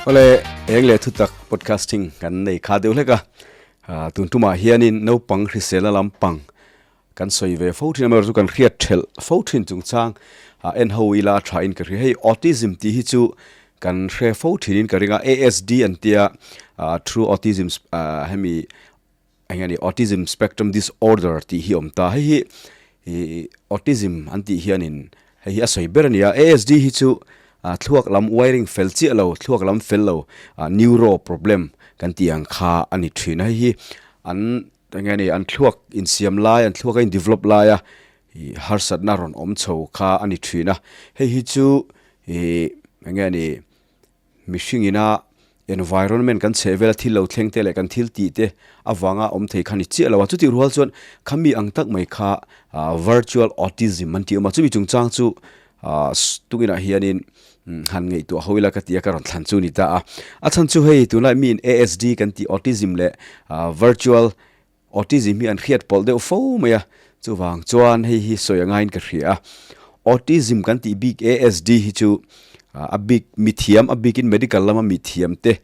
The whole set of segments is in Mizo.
Awle eng leh thutak podcasting kan nei kha deuh hlek a, tun tumah hianin naupang hriselna lampang kan sawi ve fo thin amaherawhchu kan hriat thelh fo thin chungchang en ho ila a tha in ka hria. Hei autism tih hi chu kan hre fo thinin ka ring a, ASD an tia true autism hemi eng nge ni autism spectrum disorder tih hi a awm ta. Hei hi ih autism an tih hianin hei hi a sawi ber a ni a, ASD hi chu thluak lam wiring fel chiah lo, thluak lam fel lo neuro problem kan tih ang kha a ni thin a. Hei hi an eng nge ni an thluak insiam lai, an thluak a in develop laia ih harsatna rawn awm chho kha a ni thin a. Hei hi chu ih eng nge ni Mihring ina environment kan chheh vela thil lo thleng te leh kan thil tih te avanga awm thei kha ni chiah lo a, chutih rual chuan khami ang tak mai kha virtual autism an tih awm a, chumi chungchang chu tukinah hianin han ngaihtuah ho ila ka ti a, ka rawn thlan chu a ni ta a. A chhan chu hei tunlai miin ASD kan tih autism leh virtual autism hi an hriat pawlh deuh fo mai a, chuvang chuan hei hi sawi a ngaiin ka hria a. Autism kan tih bik ASD hi chu a bik mithiam a bikin medical lama mithiam te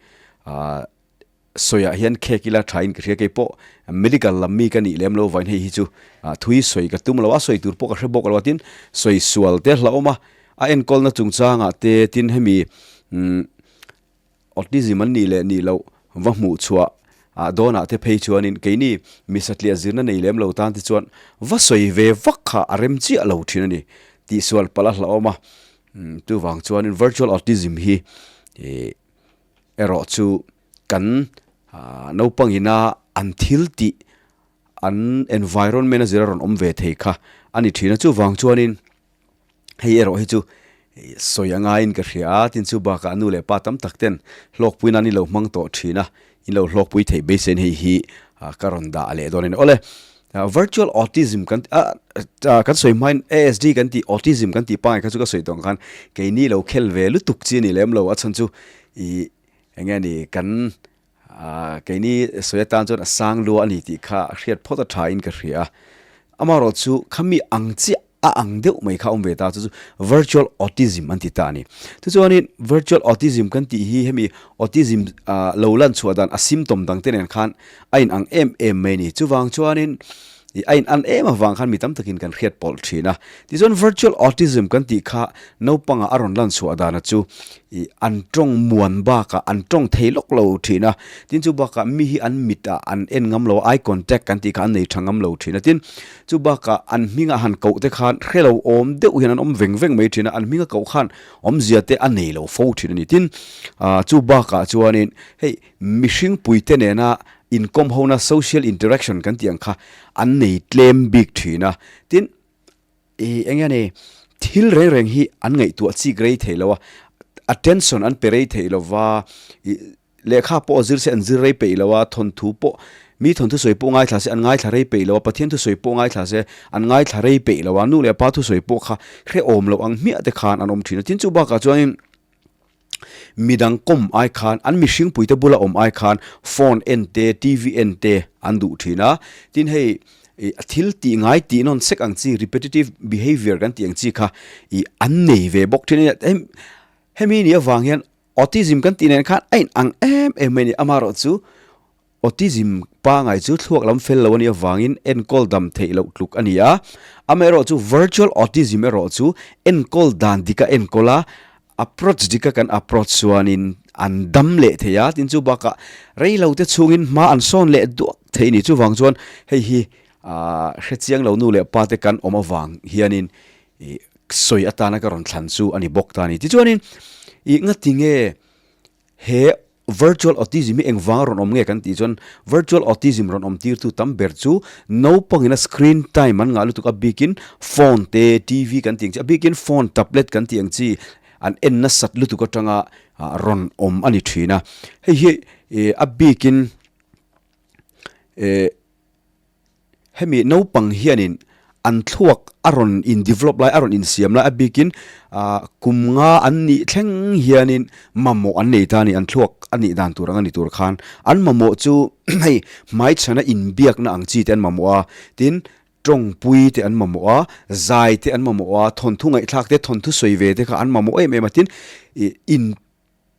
sawiah hian khek ila tha in ka hria keipawh medical lam mi ka nih lem lo vain hei hi chu thui sawi ka tum lo a sawi tur pawh ka hre bawk lo a tin sawi sual te hlauhawm a a enkawlna chungchangah te tin hemi Autism an nih leh nih loh va hmuh chhuah ah dawnah te phei chuanin keini mi satliah zirna nei lem lo tan te chuan va sawi ve vak kha a rem chiah lo thin a ni tih sual palh a hlauhawm a. Chuvang chuanin virtual autism hi erawh chu kan naupang ina an thil tih an environment a zira rawn awm ve thei kha a ni thin a. Chuvang chuanin Hei erawh hi chu sawi a ngaiin ka hria a, tin chu bakah nu leh pa tam tak ten hlawkpui nan i lo hmang tawh thin a, in lo hlawkpui theih beiseiin hei hi ka rawn dah leh dawn a ni. Awle, virtual autism kan kan sawi hmain ASD kan tih autism kan tih pangai kha chu ka sawi tawh ang khan keini lo khel ve lutuk chi a ni lem lo, a chhan chu ih eng nge ni kan keini sawi atan chuan a sang lua a ni tih kha hriat phawt a tha in ka hria a, amaherawh chu khami ang chiah a ang deuh mai kha a awm ve ta chu chu virtual autism an ti ta a ni. Tichuanin virtual autism kan tih hi hemi autism lo lan chhuah dan a symptom dang te nen khan a in ang em em mai a ni. Chuvang chuanin ih a in an em avang khan mi tam takin kan hriat pawlh thin a. Tichuan virtual autism kan tih kha naupangah a rawn lan chhuah dana chu ih an tawng muan bakah an tawng thei lawk lo thin a. Tin chu bakah mi hi an mitah an en ngam lo a, eye contact kan tih kha an nei tha ngam lo thin a. Tin Chu bakah an hminga han koh te khan hre lo awm deuh hian an awm veng veng mai thin a, an hminga koh khan awmzia te a nei lo fo thin a ni. Tin, chu bakah chuanin hei mihring puite nena inkawm hona social interaction kan tih ang kha an nei tlem bik thin a. Tin, ih eng nge ni thil reng reng hi an ngaihtuah chik rei thei lo a, attention an pe rei thei lo va, ih Lehkha pawh zir se an zir rei peih lo a, thawnthu pawh mi thawnthu sawi pawh ngaithla se an ngaithla rei peih lo a, Pathian thusawi pawh ngaithla se an ngaithla rei peih lo a, nu leh pa thusawi pawh kha hrehawm loh ang hmiah te khan an awm thin a. Tin chu bakah chuanin midang kawm ai khan an mihring puite bula awm ai khan phone en te, TV en te an duh thin a. Tin hei ih thil tih ngai tih nawn sek ang chi repetitive behaviour kan tih ang chi kha ih an nei ve bawk thin a ni. Hemi nih avang hian Autism kan tih nen khan a in ang em em mai a ni. Amaherawhchu autism pangai chu thluak lam fel lo a nih avangin enkawl dam theih loh tluk a ni a. Amaherawhchu virtual autism erawh chu enkawl dan dika enkawl a, approach dika kan approach chuanin an dam leh thei a. Tin chu bakah rei lo te chhungin hma an sawn leh duak thei a ni. Chuvang chuan hei hi hrechiang lo nu leh pa te kan awm avang hianin ih sawi atana ka rawn thlan chu a ni bawk ta a ni. Tichuanin ih ngati nge he virtual autism hi engvanga rawn awm nge kan tih chuan virtual autism rawn awm tirtu tam ber chu naupangin a screen time an ngah lutuk a bikin phone te TV kan tih ang chi a bikin phone tablet kan tih ang chi an en nasat lutuk atanga rawn awm a ni thin a. Hei hi ih a bikin eh. Hemi naupang hianin an thluak a rawn in develop lai, a rawn insiam lai a bikin kum nga an nih thleng hianin mamawh an nei ta a ni. An thluak a nih dan tur ang a ni tur khan an mamawh chu hei hmaichhana inbiakna ang chi te an mamawh a, tin tawngpui te an mamawh a, zai te an mamawh a, thawnthu ngaihthlak te, thawnthu sawi ve te kha an mamawh em em a, tin in.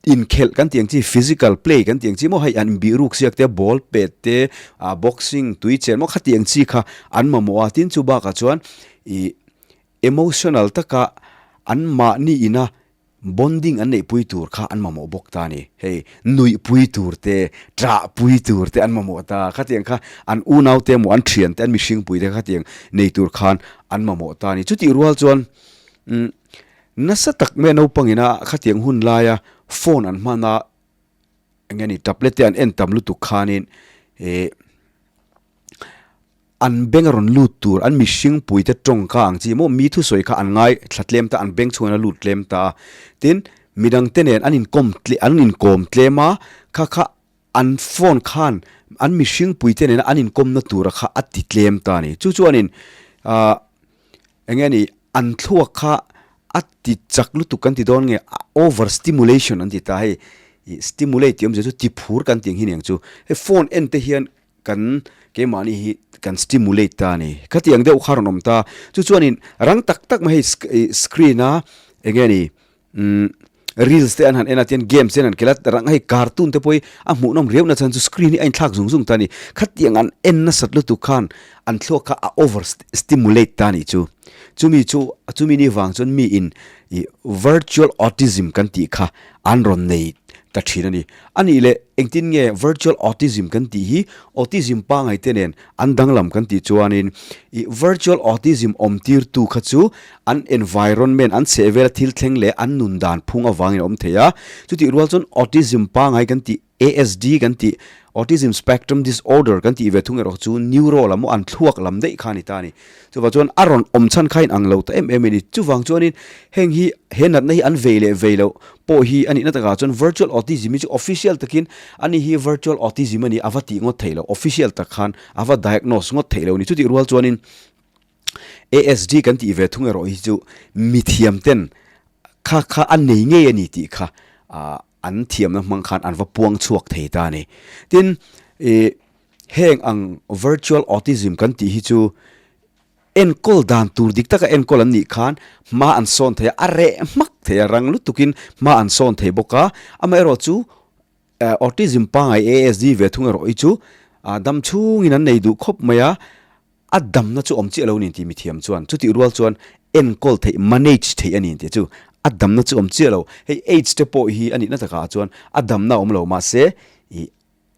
Inkhelh kan tih ang chi, physical play kan tih ang chi maw hei an inbih ruk siak te, ball pet te, ah boxing tui chen maw khati ang chi kha an mamawh a, tin chu bakah chuan ih emotional taka an mahni ina bonding an neihpui tur kha an mamawh bawk ta a ni. Hei nuihpui tur te, ṭahpui tur te an mamawh ta, khatiang kha an unau te emaw an ṭhian te an mihringpui te khatiang nei tur khan an mamawh ta a ni. Chutih rual chuan umm Nasa tak mai a naupangina khatiang hun laia phone an hman a, eng nge ni tablet te an en tam lutuk khanin ih an beng a rawn lut tur an mihring pui te tawng kha ang chi maw mi thusawi kha an ngai thla tlem ta an beng chhungin a lut tlem ta a, tin midang te nen an inkawm an inkawm tlem a kha kha an phone khan an mihring pui te nena an inkawmna tura kha a ti tlem ta a ni. Chu chuanin ah eng nge ni an thluak kha a ti chak lutuk kan ti dawn nge over stimulation an ti ta hei ih stimulate tih awmzia chu ti phur kan tih ang hi ni ang chu. Hei phone en te hian kan keimahni hi kan stimulate ta a ni. Khati ang deuh kha rawn awm ta. Chu chuanin rang tak tak mai hei screen a eng nge ni Umm reels te an han en a tian games te an han kel a rang hei cartoon te pawh hi a hmuhnawm riau na chhan chu screen hi a inthlak zung zung ta a ni. Khatiang an en nasat lutuk khan an thluak kha a over stimulate ta a nih chu. Chumi chu chumi ni vang chuan mi in ih virtual autism kan tih kha an rawn nei ta thin a ni. A nih leh engtin nge virtual autism kan tih hi autism pangai te nen an danglam kan tih chuanin ih virtual autism awm tirtu kha chu an environment, an chhehvela thil thleng leh an nun dan phung avangin a awm thei a. Chutih rual chuan autism pangai kan tih, ASD kan tih, Autism Spectrum Disorder kan tih ve thung erawh chu neuro lam an thluak lam daih kha a ni ta a ni. Chuvang chuan a rawn awm chhan kha inang lo ta em em a ni. Chuvang chuanin heng hi he natna hi an vei leh vei loh pawh hi a nihna takah chuan virtual autism hi chu official takin ani hi virtual autism a ni a va tih ngawt theih loh, official tak khan a va diagnose ngawt theih loh a ni. Chutih rual chuanin ASD kan tih ve thung erawh hi chu mithiam ten kha kha a nei ngei a ni tih kha an thiamna hmang khan an va puang chhuak thei ta a ni. Tin, ih heng ang virtual autism kan tih hi chu enkawl dan tur dik taka enkawl an nih khan hma an sawn thei a, a reh hmak thei a, rang lutukin hma an sawn thei bawk a, amaherawhchu autism pangngai ASD ve thung erawh hi chu dam chhungin an nei duh khawp mai a. A damna chu awm chiah lo a ni tih mithiam chuan chutih rual chuan enkawl theih, manage theih a ni tih chu a damna chu awm chiah lo. Hei AIDS te pawh hi a nihna takah chuan a damna awm lo mahse ih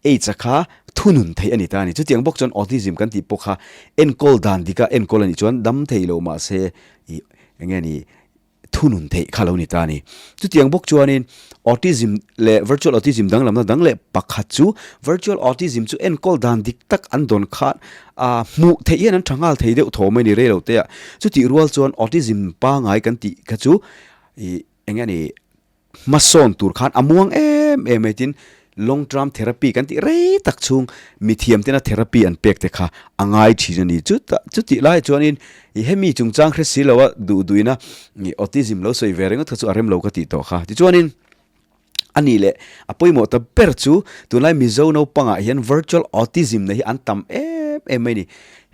AIDS a kha thunun theih a ni ta a ni. Chutiang bawk chuan autism kan tih pawh kha enkawl dan dika enkawl a nih chuan dam thei lo mahse ih eng nge ni thunun theih kha lo ni ta a ni. Chutiang bawk chuanin autism leh virtual autism danglamna dang leh pakhat chu virtual autism chu enkawl dan dik tak an dawn khan ah hmuh theih hian an tha nghal thei deuh thaw mai a ni rei lo te a. Chutih rual chuan autism pangai kan tih kha chu ih eng nge ni Hmasawn tur khan a muang em em mai tin long term therapy kan tih rei tak chhung mithiam tena therapy an pek te kha a ngai thin a ni. Chutah chutih lai chuanin ih hemi chungchang hre si lo a duh duhina ih autism lo sawi ve ringawt kha chu a rem lo ka tih tawh kha. Tichuanin a nih leh a pawimawh ta ber chu tunlai Mizo naupangah hian virtual autism nei hi an tam em em mai a ni.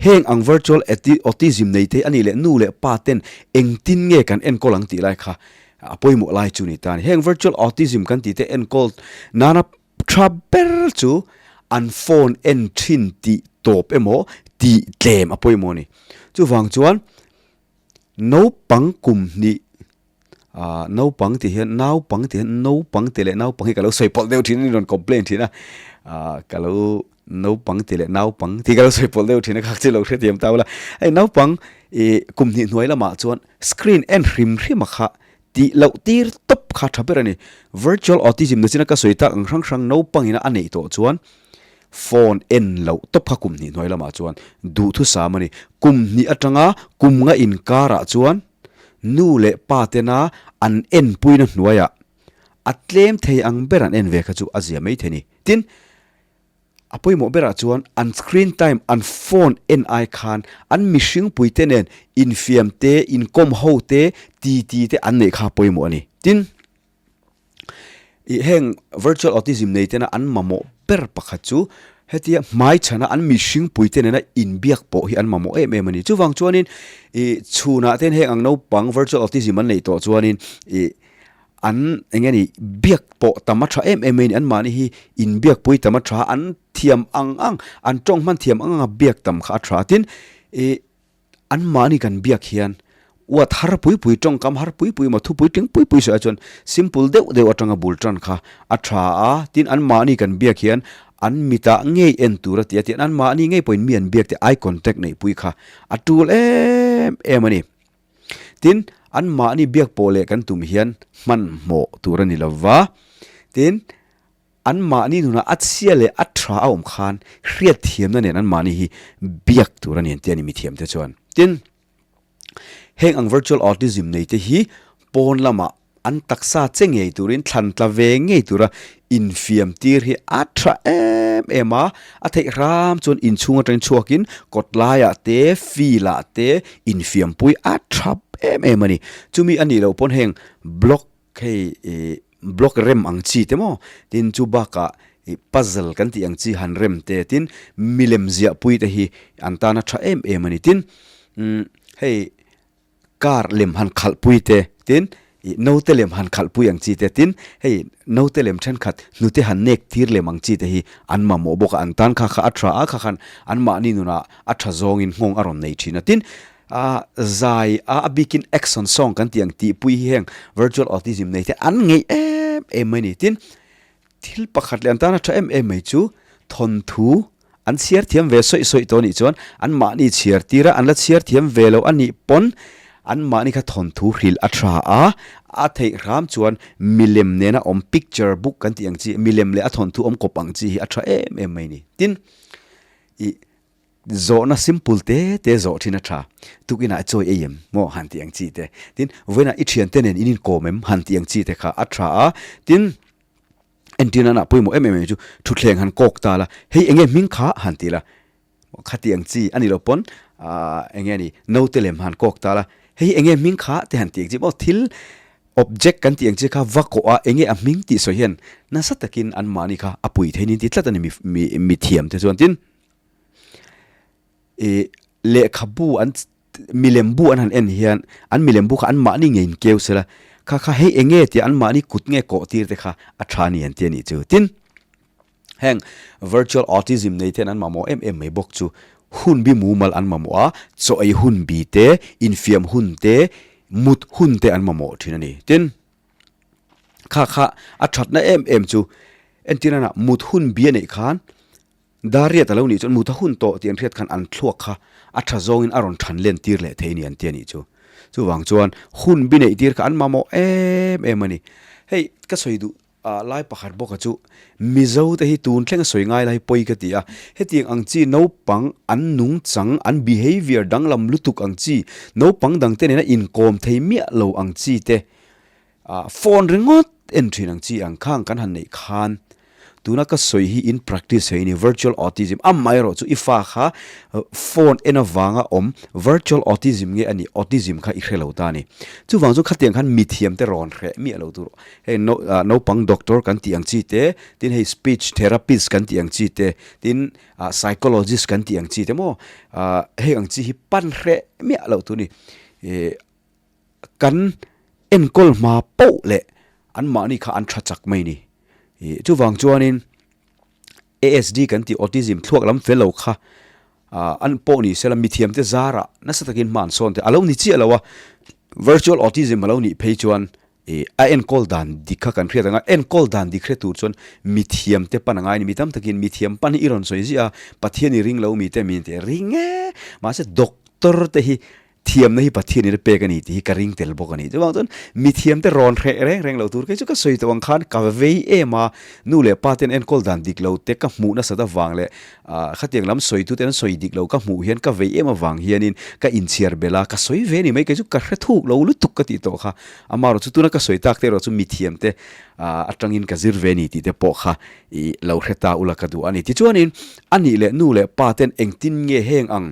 Heng ang virtual autism nei te hi a nih leh nu leh pa ten engtin nge kan enkawl ang tih lai kha A pawimawh lai chu ni ta a ni. Heng virtual autism kan tih te enkawl nana tha ber chu an phone en thin tih tawp emaw tih tlem a pawimawh a ni. Chuvang chuan naupang kum hnih ah naupang tih hian naupang tih hian naupang tih leh naupang hi ka lo sawi pawlh deuh thin a ni rawn complain thin a ah ka lo naupang tih leh naupang tih ka lo sawi pawlh deuh thin a kha chu lo hrethiam ta ula. Hei naupang ih kum hnih hnuai lamah chuan Screen en hrim hrim a kha tih loh tir tawp kha tha ber a ni. Virtual autism na china ka sawi tak ang hrang hrang naupangin a neih tawh chuan phone en loh tawp kha kum hnih hnuai lamah chuan duhthusam a ni. Kum hnih atanga kum nga inkarah chuan nu leh pa tena an enpuina hnuaiah a tlem thei ang ber an en ve kha chu a zia mai thei a ni. Tin, A pawimawh berah chuan an screen time, an phone en ai khan an mihring puite nen infiam te, inkawm ho te, titi te an neih kha a pawimawh a ni. Tin, ih heng virtual autism nei tena an mamawh ber pakhat chu hetia hmai chhana an mihring puite nena inbiak pawh hi an mamawh em em a ni. Chuvang chuanin ih chhunah ten heng ang naupang virtual autism an neih tawh chuanin ih. An eng nge ni biak pawh tam a tha em em mai a ni, anmahni hi inbiakpui tam a tha, an thiam ang ang, an tawng hman thiam ang ang a biak tam kha a tha a. Tin, ih anmahni kan biak hian uat har pui pui, tawngkam har pui pui emaw thupui tling pui pui sawi ah chuan simple deuh deuh atanga bul tan kha a tha a. Tin, anmahni kan biak hian an mitah ngei en tur a ti a, tin anmahni ngei pawhin mi an biak te eye contact neihpui kha a tul em em a ni. Tin, anmahni biak pawh leh kan tum hian hmanhmawh tur a ni lo va. Tin, anmahni nunah a chhia leh a tha a awm khan hriatthiamna nen anmahni hi biak tur a ni an ti a ni mithiamte chuan. Tin, heng ang virtual autism neite hi pawn lamah An taksa che ngei turin thlan tla ve ngei tura infiam tir hi a tha em em a, a theih hram chuan inchhung atangin chhuakin kawt laiah te, field ah te infiampui a tha em em a ni. Chumi a nih loh pawn heng block hei ih block rem ang chi te maw tin chu bakah ih puzzle kan tih ang chi han rem te tin milem ziahpui te hi an tan a tha em em a ni. Tin umm hei Car lem han khalhpui te, tin ih naute lem han khalhpui ang chi te, tin hei naute lem thenkhat hnute han nek tir lem ang chi te hi an mamawh bawk a, an tan kha kha a tha a, kha khan anmahni nunah a tha zawngin nghawng a rawn nei thin a, tin ah zai a a bikin action song kan tih ang tihpui hi heng virtual autism nei te an ngeih em em mai a ni, tin Thil pakhat leh an tana tha em em mai chu thawnthu an chhiar thiam ve sawih sawih tawh anih chuan anmahni chhiar tir a, an la chhiar thiam ve lo anih pawn anmahni kha thawnthu hrilh a tha a, a theih hram chuan milem nena awm picture book kan tih ang chi, milem leh a thawnthu awm kawp ang chi hi a tha em em mai a ni. Tin, ih Zawhna simple te te zawh thin a tha. Tukinah i chawi ei em? Maw han tih ang chi te. Tin, vawiinah i thiante nen in inkawm em? Han tih ang chi te kha a tha a. Tin, entirna nah pawimawh em em em chu thutthleng han kawk ta la, hei enge hming kha? Han ti la. Khati ang chi a ni lo pawn, aah enge ni, naute lem han kawk ta la, hei enge hming kha? Te han tih ang chi. Maw thil object kan tih ang chi kha va kawh a, enge a hming tih sawi hian nasa takin anmahni kha a pui thei niin ti tlat a ni mi mi mithiam te chuan. Tin, Ih lehkhabu an milem bu an han en hian an milem bu kha an mahni ngei in keu sela kha kha hei eng nge tih an mahni kut nge kawh tir te kha a tha a ni an ti a nih chu. Tin, heng virtual autism nei ten an mamawh em em mai bawk chu hun bi mumal an mamawh a, chaw ei hun bi te, infiam hun te, mut hun te an mamawh thin a ni. Tin, kha kha a thatna em em chu entir nana mut hun bi a neih khan Dariat a lo nih chuan mut a hun tawh tih an hriat khan an thluak kha a tha zawngin a rawn than len tir leh thei a ni an ti a nih chu. Chuvang chuan hun bi neih tir kha an mamawh em em a ni. Hei ka sawi duh lai pakhat bawka chu Mizo te hi tun thleng a sawi ngai lai pawi ka ti a, hetiang ang chi naupang an nungchang an behaviour danglam lutuk ang chi naupang dangte nena inkawm thei miah lo ang chi te Ah, phone ringawt en thin ang chi ang khang kan han neih khan tuna ka sawi hi in practice hei ni virtual autism amaherawh chu i fa kha phone en avanga awm virtual autism nge a nih autism kha i hre lo ta a ni. Chuvang chu khatiang khan mithiam te rawn hreh miah lo tur hei naupang doctor kan tih ang chi te tin hei speech therapist kan tih ang chi te tin psychologist kan tih ang chi te maw hei ang chi hi pan hreh miah lo tur a ni. Kan enkawl hma poh leh anmahni kha an tha chak mai ni. Ih chuvang chuanin ASD kan tih autism thluak lam fel lo kha ah an pawh ni sela mithiamte zarah nasa takin hma an sawn thei. A lo ni chiah lo a, virtual autism a lo nih phei chuan ih a enkawl dan dik kha kan hriat ang a, enkawl dan dik hre tur chuan mithiamte pan a ngai a ni. Mi tam takin mithiam pan hi i rawn sawi ziah a, Pathian i ring lo mi te min ti a, ring e! Mahse doctor te hi Thiamna hi Pathian in a pek a ni tih hi ka ring tel bawk a ni. Chuvang chuan mithiamte rawn hreh reng reng lo tur kei chu ka sawi tawh ang khan ka vei em a, nu leh pa ten enkawl dan dik lo te ka hmuh nasat avang leh ah khatiang lam sawitu ten an sawi dik lo ka hmuh hian ka vei em avang hianin ka inchhiar belh a, ka sawi ve a ni mai kei chu ka hre thuk lo lutuk ka tih tawh kha. Amaherawh chu tuna ka sawi tak te erawh chu mithiamte ah atangin ka zir ve a ni tih te pawh kha ih lo hre ta ula ka duh a ni. Tichuanin anih leh nu leh pa ten engtin nge heng ang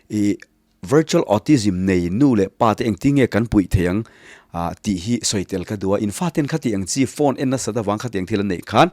I virtual autism nei nu leh pa te engtin nge kan puih thei ang ah tih hi sawi tel ka duh a, in faten khati ang chi phone en nasat avang khati ang thil an neih khan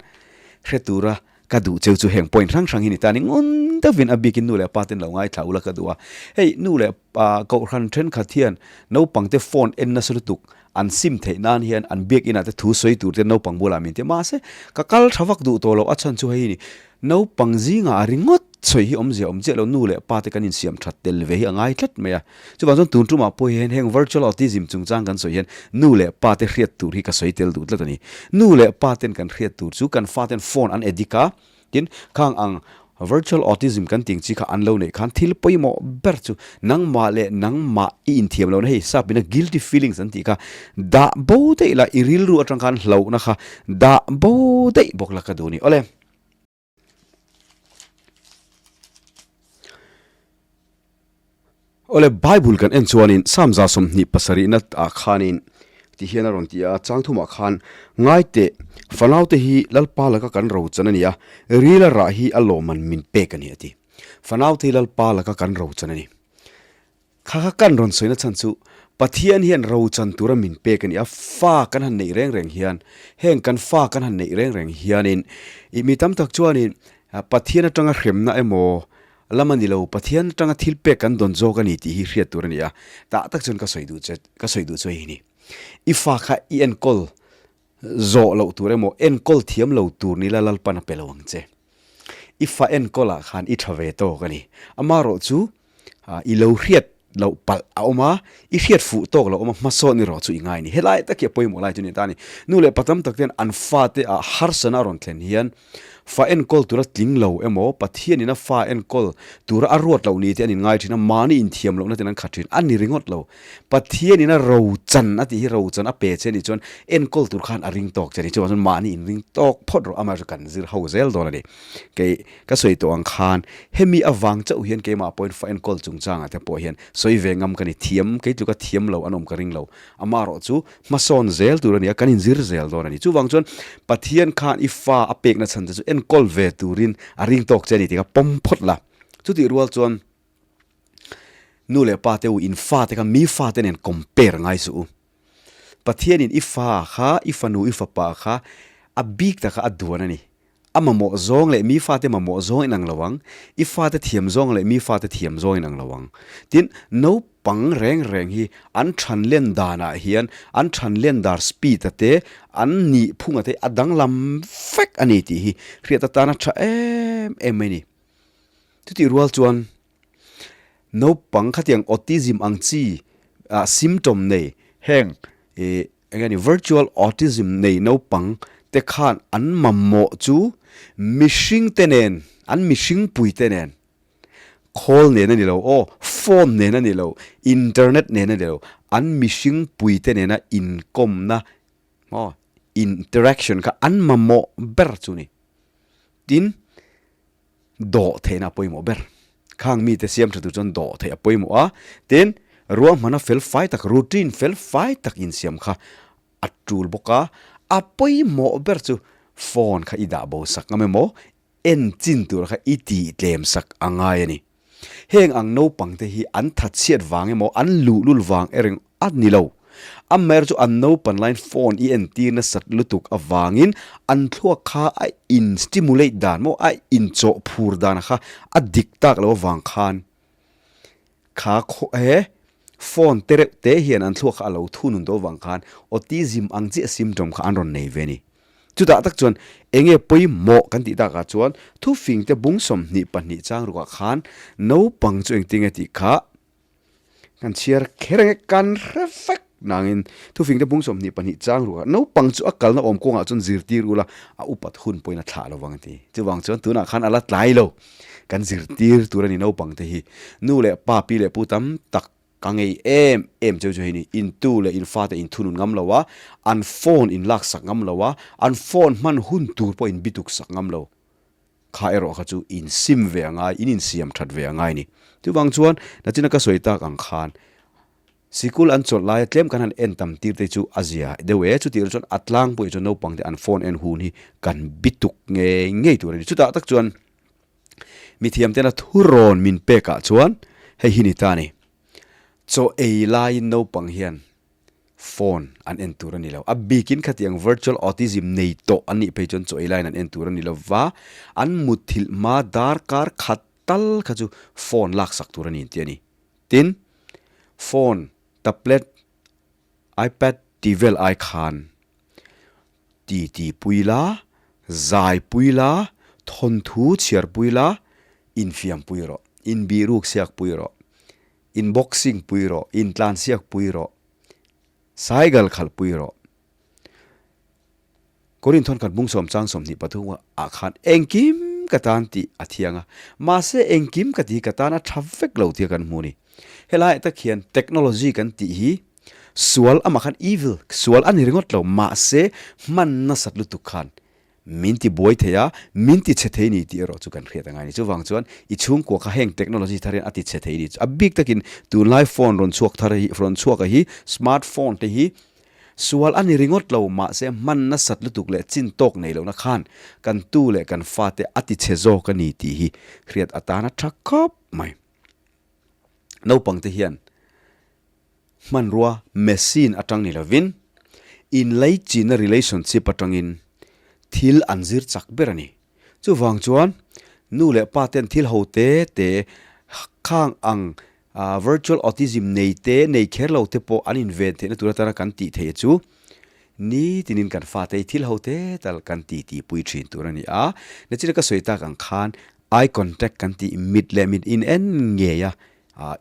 hre tura ka duh cheu chu heng point hrang hrang hi ni ta a ni ngun deuhin a bikin nu leh pa ten lo ngaithla ula ka duh a, hei nu leh pa kohhran thenkhat hian naupangte phone en nasa lutuk. An sim theih nan hian an biakinah te thu sawi tur te naupang bulah min ti a, mahse ka kal tha vak duh tawh lo a chhan chu hei hi ni, naupang zingah ringawt sawi hi awmzia awm chiah lo, nu leh pa te kan insiam that tel ve hi a ngai tlat mai a. Chuvang chuan tun tumah pawh hian heng virtual autism chungchang kan sawi hian nu leh pa te hriat tur hi ka sawi tel duh tlat a ni. Nu leh pa ten kan hriat tur chu kan fa ten phone an addict a, Tin, khang ang virtual autism kan tih ang chi kha an lo neih khan thil pawimawh ber chu nangmah leh nangmah i inthiam lohna hei sap ina guilty feelings an tih kha dah bo daih la, i rilru atang khan hlauhna kha dah bo daih bawk la ka duh a ni. Awle. Awle, Bible kan en chuanin Psalm 27 na ah khanin ti hian a rawn ti a, chang thumah khan, Ngai teh, fanaute hi Lalpa laka kan rochan a ni a, rila rah hi a lawmman min pek a ni a ti. Fanaute hi Lalpa laka kan rochan a ni. Kha kha kan rawn sawina chhan chu Pathian hian rochan tura min pek a ni a, fa kan han neih reng reng hian, heng kan fa kan han neih reng reng hianin ih mi tam tak chuanin Pathian atanga hremna emaw Lam a ni lo, Pathian atanga thil pek kan dawn zawk a ni tih hi hriat tur a ni a, tah tak chuan ka sawi duh che, ka sawi duh chu hei hi ni. I fa kha i enkawl zawh loh tur emaw, enkawl thiam lo tur ni la Lalpan a pe lo ang che. I fa enkawlah khan i tha ve tawk a ni. Amaherawh chu i lo hriat loh palh a awm a, i hriat fuh tawk loh awm a, hmasawn erawh chu i ngai a ni. Helai tak hi a pawimawh lai chu ni ta a ni. Nu leh pa tam tak ten an fate ah harsana a rawn thlen hian Fa enkawl tura tling lo emaw, Pathianin a fa enkawl tura a ruat loh ni te an inngai thin a, mahni inthiam lohna ten an khat thin. A ni ringawt lo. Pathianin a rochan a tih hi rochan a pe che a nih chuan enkawl tur khan a ring tawk che a ni. Chuvang chuan mahni inring tawk phawt rawh, amaherawhchu kan zir ho zel dawn a ni. Kei ka sawi tawh ang khan hemi avang chauh hian keimah pawhin fa enkawl chungchangah te pawh hian sawi ve ngam ka ni. Thiam, kei tluka thiam lo an awm ka ring lo. Amaherawhchu Hmasawn zel tur a ni a, kan inzir zel dawn a ni. Chuvang chuan Pathian khan i fa a pekna chhan che chu enkawl ve turin a ring tawk che a ni tih kha pawm phawt la. Chutih rual chuan nu leh pa te u in fa te kha mi fa te nen compare ngai suh u. Pathianin i fa kha, i fanu, i fapa kha a bik taka a duan a ni. A mamawh zawng leh mi fate mamawh zawng inang lo ang, i fate thiam zawng leh mi fate thiam zawng inang lo ang. Tin, naupang reng reng hi an than len danah hian an than len dar speed a te, an nih phung a te a danglam vek a ni tih hi hriat atana tha em em mai a ni. Chutih rual chuan naupang khatiang autism ang chi ah symptom nei heng ih Eng nge ni, virtual autism nei naupang te khan an mamawh chu mihring te nen, an mihring pui te nen, khawl nen a ni lo aw, phone nen a ni lo, internet nen a ni lo, an mihring pui te nena inkawmna maw, interaction kha an mamawh ber chu ni. Tin, dawh theihna a pawimawh ber. Khang mite siam tha tur chuan dawh theih a pawimawh a, tin, ruahmana fel fai tak, routine fel fai tak insiam kha a tul bawk a, a pawimawh ber chu phone kha i dah bo sak ngam emaw, en chin tur kha i tih tlem sak a ngai a ni. Heng ang naupang te hi an thatchhiat vang emaw an luhlul vang ereng a ni lo. Amaherawhchu chu an naupan laiin phone i entir nasat lutuk avangin an thluak kha a in stimulate dan maw a inchawh phur dan kha a dik tak lo avang khan kha khaw he phone te reuh te hian an thluak kha a lo thunun tawh avang khan autism ang chiah symptom kha an rawn nei ve a ni. Chutah tak chuan enge pawimawh kan tih takah chuan thufingte bung 22 chang rukah khan naupang chu engtinge tih kha kan chhiar kher ang e, kan hre vek nangin thufingte bung 22 chang rukah naupang chu a kalna awm kawngah chuan zirtir ula a upat hun pawhin a thlah lovang a ti. Chuvang chuan tunah khan a la tlai lo kan zirtir tur a ni naupang te hi nu leh pa pi leh pu tam tak Ka ngei em em cheu chu hei ni, in tu leh in fate in thunun ngam lo a, an phone in lak sak ngam lo a, an phone hman hun tur pawh in bituk sak ngam lo. Kha erawh kha chu in sim ve a ngai, in insiam that ve a ngai ni. Chuvang chuan nachina ka sawi tak ang khan sikul an chawlh laia tlem kan han en tam tir te chu a zia deuh e, chutih chuan a tlangpuiah chuan naupang te an phone en hun hi kan bituk ngei ngei tur a ni. Chutah tak chuan Mithiam tena thurawn min pekah chuan hei hi ni ta a ni. Chaw ei laiin naupang hian phone an en tur a ni lo. A bikin khatiang virtual autism nei tawh an nih phei chuan chaw ei laiin an en tur a ni lo va, an mutthilh hma darkar khat tal kha chu phone laksak tur a ni an ti a ni. Tin, phone, tablet, ipad tih. tih vel ai khan titi pui la, zai pui la, thawnthu chhiar pui la, infiam pui rawh, inbihruk siak pui rawh, inboxing pui rawh, intlansiak pui rawh, cycle khalh pui rawh. Korin thawnkhat bung sawm chang 23 ah khan engkim ka tan tih a thiang a, mahse engkim ka ti ka tan a tha vek lo tia kan hmu a ni. Helaiah tak hian technology kan tih hi sual amah khan evil, sual a ni ringawt lo, mahse hman nasat lutuk khan min ti buai thei a, min ti chhe thei ni tih erawh chu kan hriat a ngai a ni. Chuvang chuan i chhungkua kha heng technology thar hian a ti chhe thei ni. A bik takin tunlai phone rawn chhuak thar hi, rawn chhuak a hi smart phone te hi Sual a ni ringawt lo, mahse hman nasat lutuk leh chin tawk nei lohna khan kan tu leh kan fate a ti chhe zawk a ni tih hi hriat atana tha khawp mai. Naupangte hian hmanrua machine atang ni lovin inlaichinna relationship atangin thil an zir chak ber a ni. Chuvang chuan nu leh pa ten thil ho te te khang ang Virtual autism nei te, nei kher lo te pawh an inven theihna tur atana kan tih theih chu nitinin kan fate hi thil ho te tal kan ti tihpui thin tur a ni a. Nachina ka sawi tak ang khan eye contact kan tih mit leh mit in en ngei a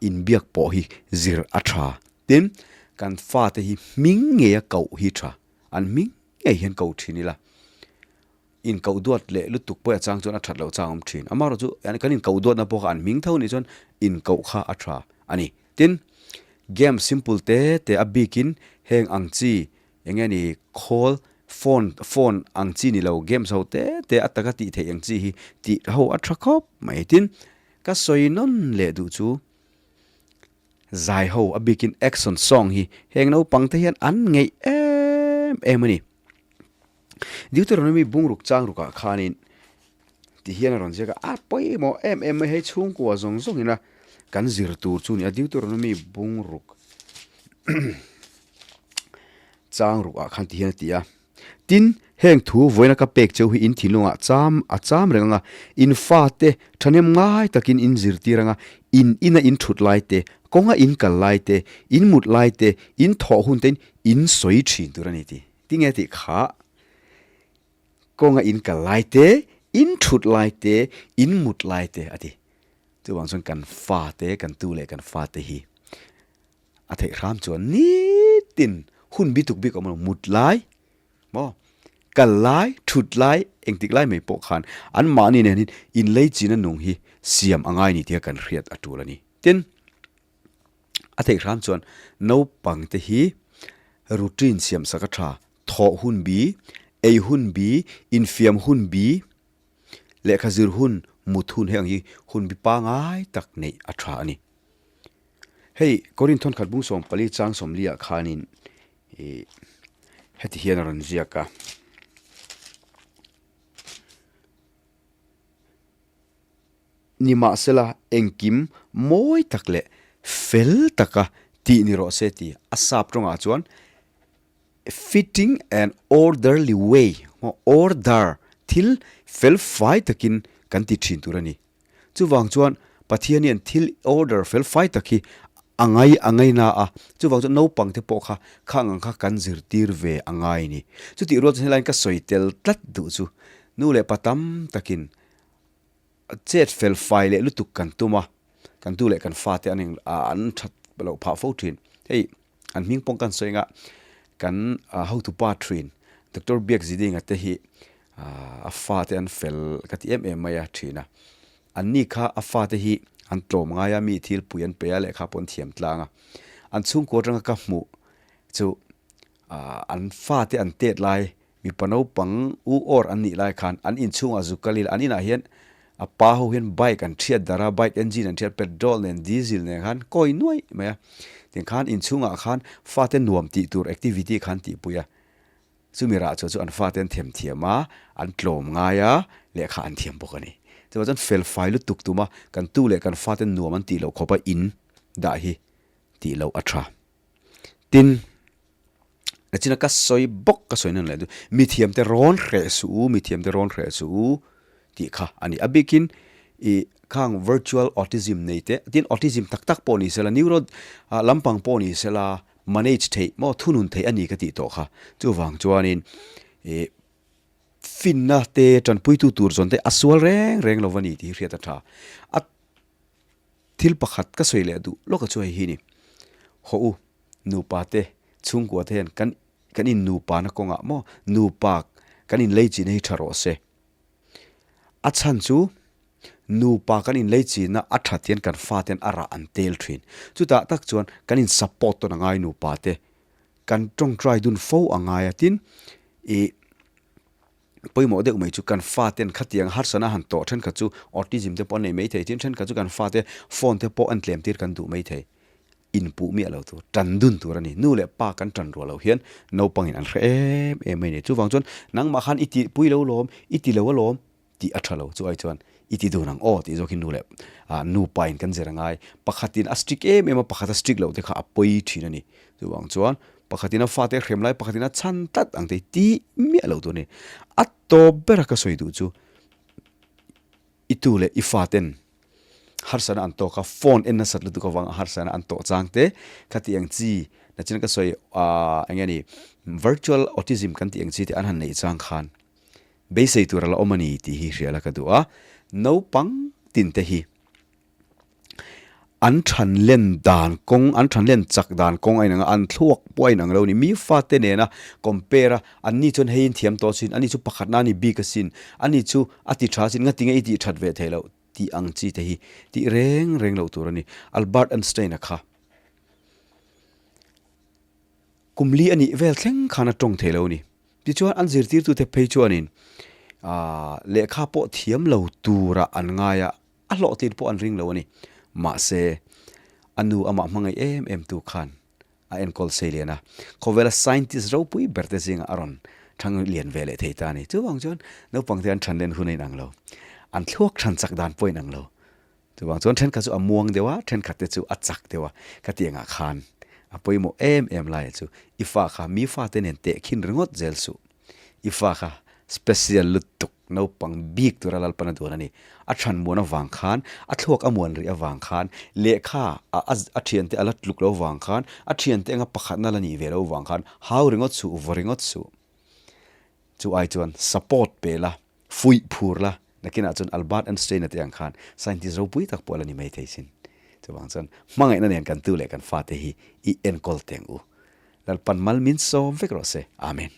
inbiak pawh hi zir a tha. Tin, kan fate hi hming ngei a koh hi tha. An hming ngei hian koh thin ila. Inkoh duat leh lutuk pawh a chang chuan a that loh chang a awm thin. Amaherawh chu kan inkoh duatna pawh kha an hming tho nih chuan inkoh kha a tha a ni. Tin, game simple te te a bikin heng ang chi eng nge ni khawl phone phone ang chi ni lo games ho te te a taka tih theih ang chi hi tih ho a tha khawp mai. Tin, ka sawi nawn leh duh chu zai ho a bikin action song hi heng naupang te hian an ngeih em em a ni. Deuteronomy bungruk chang rukah khanin ti hian a rawn ziak a, a pawimawh em em mai hei chhungkua zawng zawng ina kan zir tur chu a ni a, Deuteronomy bungruk chang rukah khan ti hian a ti a, Tin, heng thu vawiina ka pek cheu hi in thinlungah cham a cham reng anga, in fate thahnem ngai takin in zirtir anga, in ina in thut lai te, kawnga in kal lai te, in mut lai te, in thawh hun tein in sawi thin tur a ni ti. Tinge tih kha kawnga in kal lai te, in thut lai te, in mut lai te a ti. Chuvang chuan kan fate, kan tu leh kan fate hi a theih hram chuan nitin hun bi tuk bik awm lo, mut lai maw, kal lai, thut lai, engtik lai mai pawh khan anmahni nen hin inleichina nung hi siam a ngai ni tia kan hriat a tul a ni. Tin. A theih hram chuan naupang te hi routine siam sak a tha, thawh hun bi, ei hun bi, infiam hun bi, lehkha zir hun, mut hun heng hi hun bi pangai tak neih a tha a ni. Hei Korin thawnkhat bung 14 chang 40 ah khanin ih heti hian a rawn ziak a. Nimahsela, engkim mawi tak leh fel taka tih ni rawh se ti a sap tawngah chuan fitting and orderly way, order, thil fel fai takin kan ti thin tur a ni. Chuvang chuan Pathian hian thil order fel fai tak hi a ngai a ngaina a, chuvang chuan naupang te pawh kha khang ang kha kan zirtir ve a ngai a ni. Chutih rual chuan helaiin ka sawi tel tlat duh chu nu leh pa tam takin Chet fel fai leh lutuk kan tum a, kan tu leh kan fate an eng an that loh phah fo thin. Hei an hming pawng kan sawi anga kan hotupa thin Doctor Biak Zidinga te hi a fate an fel ka ti em em mai a thin a. An ni kha a fate hi an tlawm ngai a, mi thilpui an pe a, lehkha pawh an thiam tlang a. An chhungkua atanga ka hmuh chu an fate an tet lai Mipa naupang u awr an nih lai khan an inchhungah zuk kal ila an inah hian a pa ho hian bike an thiat darh a, bike engine an thiat petrol nen diesel nen khan kawi nuaih mai a. Tin khan inchhungah khan fate nuam tih tur activity khan tihpui a, chumi rah chhuah chu an fate an them thiam a, an tlawm ngai a, lehkha an thiam bawk a ni. Chuvang chuan fel fai lutuk tuma kan tu leh kan fate nuam an tih loh khawpa in dah hi tih loh a tha. Tin. Nachina ka sawi bawk ka sawi nan leh chu mithiam te rawn hreh suh u, mithiam te rawn hreh suh u tih kha a ni. A bikin ih khang virtual autism nei te, tin autism tak tak pawh ni sela, neuro lampang pawh ni sela, manage theih maw thunun theih a ni ka tih tawh kha. Chuvang chuanin ih finna te tanpuitu tur zawn te a sual reng reng lo va ni tih hi hriat a tha. A thil pakhat ka sawi leh duh lawk a chu hei hi ni. Haw u, nupa te, chhungkua te hian kan kan in nupa na kawngah maw nupa kan inlei chihna hi tha rawh se. A chhan chu nupa kan inlei chihna a that hian kan fate hian a rah an tel thin. Chutah tak chuan kan in support tawn a ngai nupa te. Kan tawngtai dun fo a ngai a tin ih pawimawh deuh mai chu kan faten khatiang harsana han tawh thenkhat chu autism te pawh an nei maithei tin thenkhat chu kan fate phone te pawh an tlem tir kan duh maithei. Inpuh miah lo tur, tan dun tur a ni. Nu leh pa kan tan ruah loh hian naupangin an hre em em mai a ni. Chuvang chuan nangmah khan i tih pui lo lawm, i ti lo alawm tih a tha lo. Chu ai chuan i ti dun ang aw tih zawk hi nu leh nupa in kan zir a ngai. Pakhatin a strict em em a, pakhat a strict loh te kha a pawi thin a ni. Chuvang chuan pakhatin a fate hrem lai pakhatin a chhan tlat ang te hi tih miah lo tur a ni. A tawp bera ka sawi duh chu I tu leh i faten harsana an tawk a, phone en nasat lutuk avanga harsana an tawh chang te kha tih ang chi nachin ka sawi ah eng nge ni virtual autism kan tih ang chi te an han neih chang khan beisei tur a la awm a ni tih hi hria la ka duh a, naupang tin te hi An than len dan kawng, an than len chak dan kawng a inang a, an thluak pawh a inang lo a ni. Mi fate nena compare a, anni chuan hei in thiam tawh asin, ani chu pakhatna a ni bik asin, ani chu a ti tha asin, ngatinge i tih that ve theih loh tih ang chi te hi tih reng reng loh tur a ni. Albert Einstein-a kha kum li a nih vel thleng khan a tawng thei lo a ni. Tichuan an zirtirtute phei chuanin lehkha pawh thiam lo turah an ngai a, A hlawhtlin pawh an ring lo a ni. Mahse, a nu amah hmangaih em em tu khan a enkawl sei lian a, khawvela scientist ropui ber te zingah a rawn thang lian ve leh thei ta a ni. Chuvang chuan naupang te an than len hun a inang lo, an thluak than chak dan pawh a inang lo. Chuvang chuan thenkhat chu a muang deuh a, thenkhat te chu a chak deuh a, khatiangah khan a pawimawh em em laia chu i fa kha mi fate nen tehkhin ringawt zel suh. I fa kha special lutuk naupang bik tura Lalpan a duan a ni. A chhan muan avang khan, a thluak a muan rih avang khan, lehkha a a thiante a la tluk lo vang khan, a thiante anga pakhatna la nih ve lo vang khan hau ringawt suh, vaw ringawt suh. Chu ai chuan support pe la, fuih phur la, nakinah chuan Albert Einstein-a te ang khan scientist ropui tak pawh a la ni maithei sin. Chuvang chuan hmangaihna nen kan tu leh kan fate hi i enkawl teng u. Lalpan mal min sawm vek rawh se. Amen.